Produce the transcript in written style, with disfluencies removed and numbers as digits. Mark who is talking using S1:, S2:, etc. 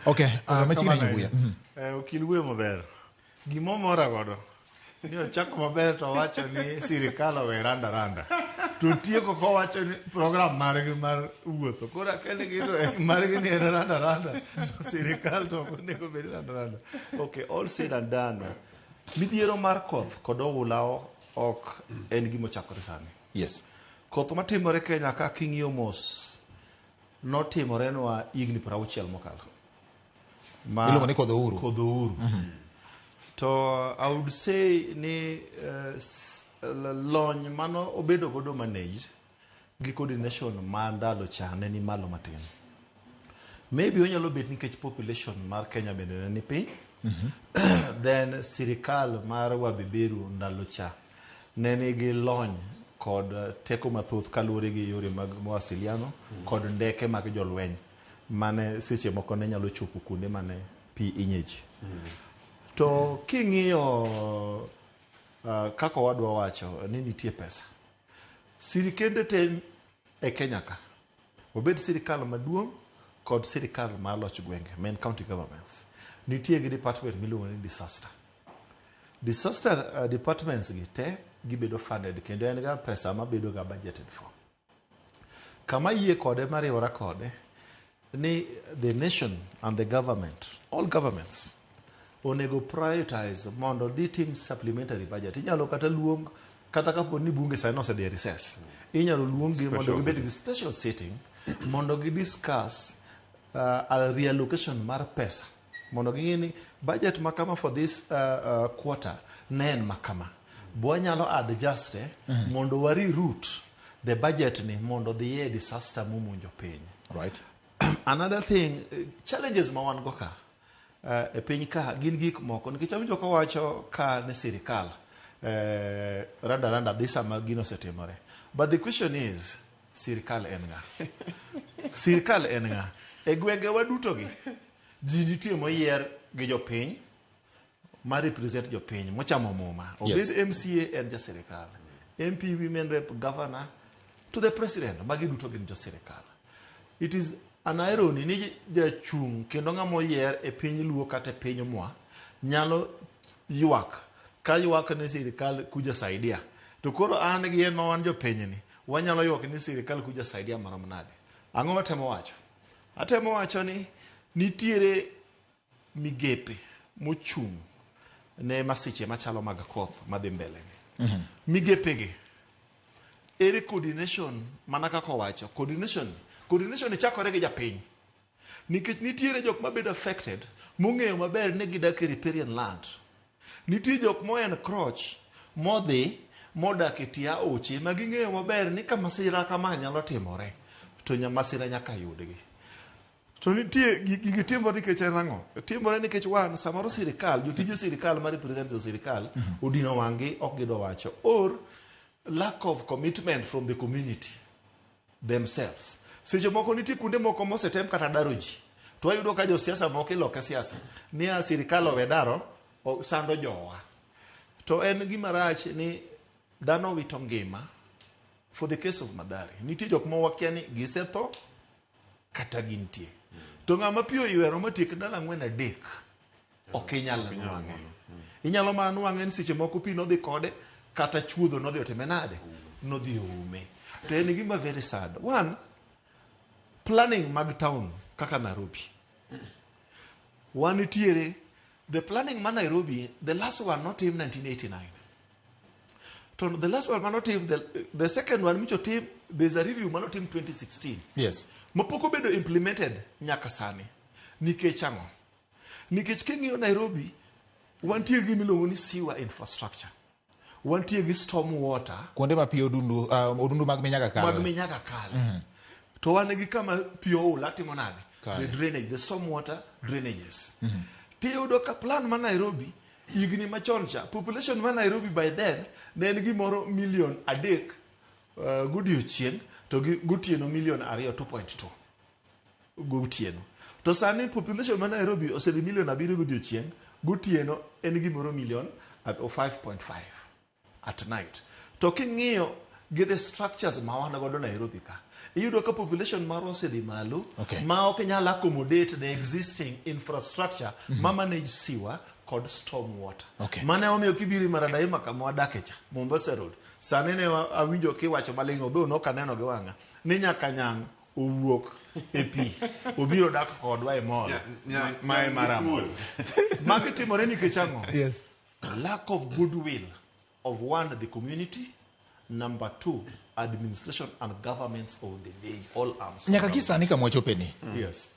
S1: Okay, machiegni Nyabuya.
S2: Okil wuoyo maber. Gima omora godo ni ochako maber to owacho ni sirikal owe randa randa. To tieko kowacho ni program margi mar wuotho. Koro akia ni gito margi ni en randa randa. To sirikal to ok onego bed randa randa. Okay, all said and done. Midhiero mar koth kod oula ok en gima ochakore sani. Koth matimore Kenya ka king'iyo mos notimorenwa higni 60 mokalo.
S1: Iluongo ni kodh ouru.
S2: Kodh ouru. To I would say ni lony mano obedo godo managed gi coordination ma ndalo cha ne ni malo matin. Maybe onyalo bet nikech population mar Kenya bende ne ni piny. Then sirikal mar wabeberu ndalo cha ne nigi lony kod teko mathoth kaluwore gi yore mag mawasiliano kod ndeke mag jolweny mane seche moko ne nyalo chopo kuonde mane pi inye ji. To king'iyo kaka owadwa wacho ni nitie pesa. Sirikende te e Kenya ka, obed sirikal maduong' kod sirikal mar loch gwenge, main county governments, nitie gi department miluongo ni disaster. Disaster departments gi te gibedo funded kendo en ga pesa mabedo ga budgeted for. Kama yie kode mariwora kode ni the nation and the government, all governments, onego prioritize mondo dhi tim supplementary budget. Inyalo kata luong kata kapo ni bunge sani osedhi e recess. Inyalo luong gi mondo gibed gi special sitting mondo gi discuss a reallocation mar pesa mondo ging'e ni budget ma kama for this quarter ne en makama. Bwanyalo adjust mondo wa reroute the budget ni mondo dhi e disaster momonjo piny. Another thing, challenges ma wan go ka e piny ka gin gik moko nikech awinjo kowacho ka ni sirikal randa randa dhi sama gino osetimore. But the question is, sirikal en ng'a? Sirikal en ng'a? E gwenge wa duto gi, ji nitie moyier gi jopiny ma represent jopiny mochamo muma. Obed MCA en ja sirikal, MP, women rep, governor to the president, magi duto gin jo sirikal. It is an irony ni jachung' kendo ng'ama oyier e piny Luo kata e piny mwa nyalo ywak ka ywak ni sirikal kuja saidia. To koro an gi en ma wan jopiny ni wanyalo ywak ni sirikal kuja saidia marom nade? Ang'o matemo wacho? Atemo wacho ni nitiere migepe mochung' ne masiche machalo mag koth madhi mbele gi. Migepe gi ere coordination mana kaka owacho coordination coordination chakore gi japiny nikech nitiere jok mabedo affected mong'eyo maber ni gidak e riparian land. Nitie jok mo encroach modhi modak e tie aoche ma ging'eyo maber ni ka masira kama nyalo timore to masira nyaka yudgi. To nitie gigi timore nikech en ang'o? Timore nikech wan samoro sirikal, jotije sirikal ma represent jo sirikal odino wang'gi ok gidwa wacho or lack of commitment from the community themselves. Seche moko nitie kuonde moko mosetem kata daro ji. To wayudo ka josiasa moko iloke siasa niya sirikal owe daro sando jowa. To en gima rach ni dhano wito ngima for the case of Mathare. Nitie jok ma wakia ni gisetho kata gintie. To ng'ama pi oywero matiek ndalo ang'wen adek ok inyal nwang'e. Inyalo mana nwang'e ni seche moko pi nodhi kode kata chuodho nodhi otime nade? Nodhi oume. To en gima very sad. One, planning mag town kaka Nairobi. Wanitiere, the planning ma Nairobi, the last one notim 1989. To the last one manotim, the second one michotim, there's a review manotim 2016. Mapok obedo implemented nyaka sani. Nikech ang'o? Nikech king'iyo Nairobi, wantie gi miluongo ni sewer infrastructure. Wantie gi storm water.
S1: Kuonde ma pi odundu, odundu mag minyaga kalo.
S2: Mag minyaga kalo. To wan gi kama pi oula timo nade? The drainage, the storm water drainages. Tiyudo ka plan ma Nairobi, higni machon cha, population ma Nairobi by then ne en gimoro milion 3 godiochieng' to gi gotieno milion 2, 2.2 gotieno. To sani population ma Nairobi osedhi milion 7 godiochieng', gotieno en gimoro milion 5.5 at night. To king'iyo gi the structures ma wan godo Nairobi ka, Iyudo ka population marwa osedhi malo ma ok nyal accommodate the existing infrastructure ma manage sewer kod storm water. Mano emomiyo kibiro i Maradaima kama wadake cha, Mombasa Road, sani ne awinjo kiwacho maling' although nok aneno gi wang'a, ni nyaka nyang' owuok e pi obiro dak kodwa e mall ma e Marama. Magi timore nikech ang'o?
S1: Yes.
S2: Lack of goodwill of one, the community, number two, administration and governments of the day, all arms.
S1: Nyaka gi sani kama wachope ni.
S2: Yes.